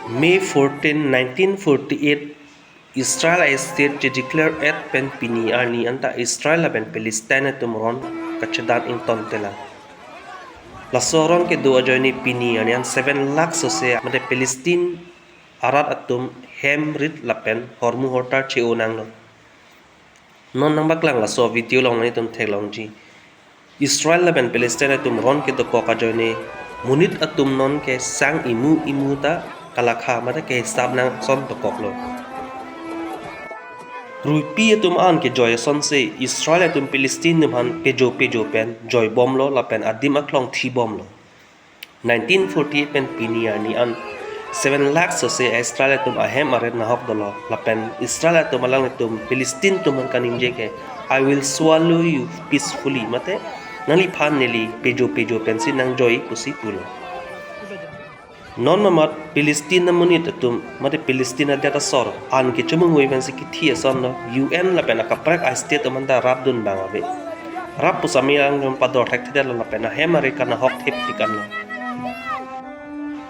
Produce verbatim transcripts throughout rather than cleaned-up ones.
May fourteen, nineteen forty-eight, Israel a-state che-declare et pen pini arni anta Israel lapen Palestine atum ron kachedan ingtontelang. Laso ron kedo ajoine pini arni an seven lakh sose mate Palestine arat atum hem rit lapen hormu hortar che-o nanglo. Non nangpaklang laso video along nanglitum theklongji. Israel lapen Palestine atum ron kedokok ajoine monit atum nonke sang imu imu ta kalakha mate kehisap nang ason dokoklo. Ruipi atum an kejoi asonsi Israel atum Palestine atum aphan pejo pejo pen joibomlo lapen adim aklong thibomlo. Nineteen forty-eight pen pini arni an seven lakh sose Israel atum ahem arit nahok dolo lapen Israel atum alanglitum Palestine atum aphan kaningje ke, "I will swallow you peacefully," mate, "Nangliphan neli pejo pejo pensi nangjoi," pusi pulo. Non mamat Palestine amonit atum mate Palestine adet asor an kechomung oi pensi kithi asonlo, U N lapen akaprek a-state atum anta rapdun bang ave. Rap pusitame alanglitum pador thekthedetlo lapen ahem arit kanahok thepik anlo.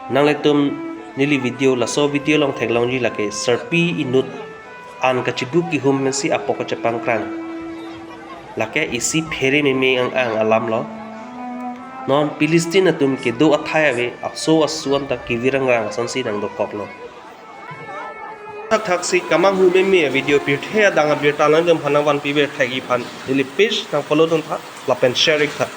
Nanglitum neli video, laso video along theklongji lake sarpi inut an kachibuk kihum pensi apok kachepangkrang. Lake isi phere meme ang ang alamlo. Non Palestine atum kedo athai ave, aso asu anta kevirang rang asonsi nangdokoklo. Thakthak si kamanghu meme video pirthe adang abirta nanglitum aphan nangvanpi birthe-ik aphan neli page nang follow duntha lapen share iktha.